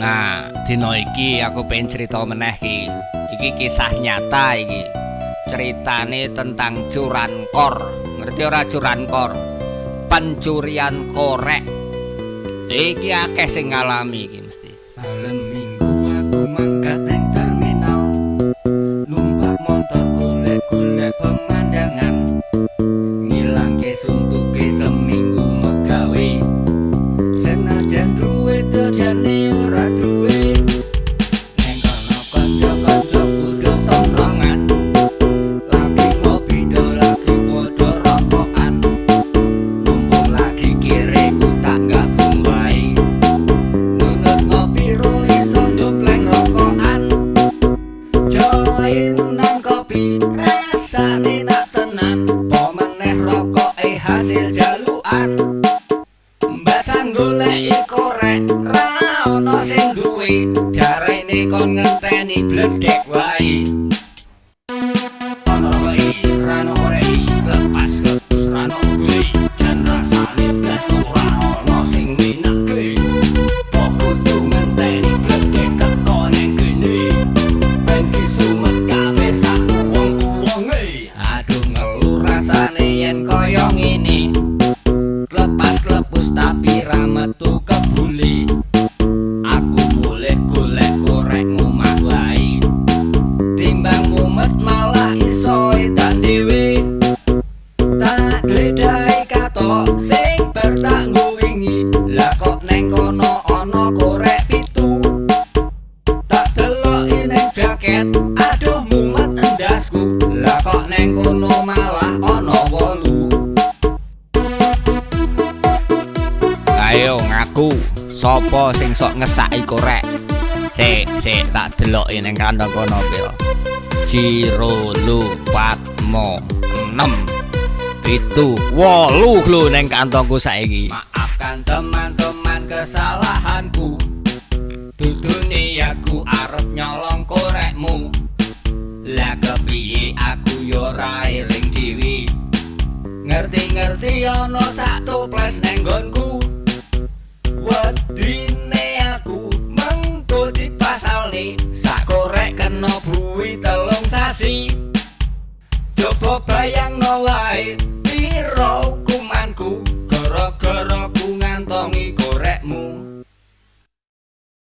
Nah, dina iki aku pengen cerita meneh iki. Iki kisah nyata iki. Ceritane tentang curankor. Ngerti ora curankor? Pencurian korek. Iki akeh sing ngalami iki mesti. Malam Minggu aku mangkat neng terminal, numpak motor golek-golek pemandangan, ngilangke suntuke seminggu megawe, senajan duwe dojane ora duwe. Neng kono kanca-kancaku do tongkrongan, lagi ngopi do lagi padha rokokan. Mumpung lagi kere ku tak gabung wae. Nunut ngopi ro iso ndupleng rokokan. Join nang kopi rasane nak tenan. Po meneh rokoke hasil jalukan. Mbasan goleki korek ra ono sing duwe. Jarene kon ngenteni bledek wae. Ono rokoke ra ono koreke, lepas lepus ra ono gule. Jan rasane blas ora ono sing minake. Kok kudu ngenteni bledek teko neng kene, ben disumet kabeh sak wong-wonge. Aduh, ngelu rasane yen kaya ngene. Klepas-klepus tapi ra metu kebule. Aku boleh golek korek ngomah wae. Timbang mumet malah iso edan dhewe. Tak gledhahi katok sing bar tak nggo wingi. Lah kok neng kono ana korek 7. Tak deloki neng jaket, aduh mumet endasku. Lah kok neng kono malah ana 8. Ayo ngaku, sapa sing sok ngesaki korek? Sik, sik tak deloki neng kantong kono piro. 1, 2, 4, 5, 6, 7, 8 lho neng kantongku saiki. Maafkan teman-teman kesalahanku. Dudu niatku arep nyolong korekmu. Lah kepiye aku yo ora eling dhewe. Ngerti-ngerti ana sak toples neng nggonku. Wedine aku mengko dipasalne. Sak korek kena buwi 3 sasi. Coba bayangno wae piro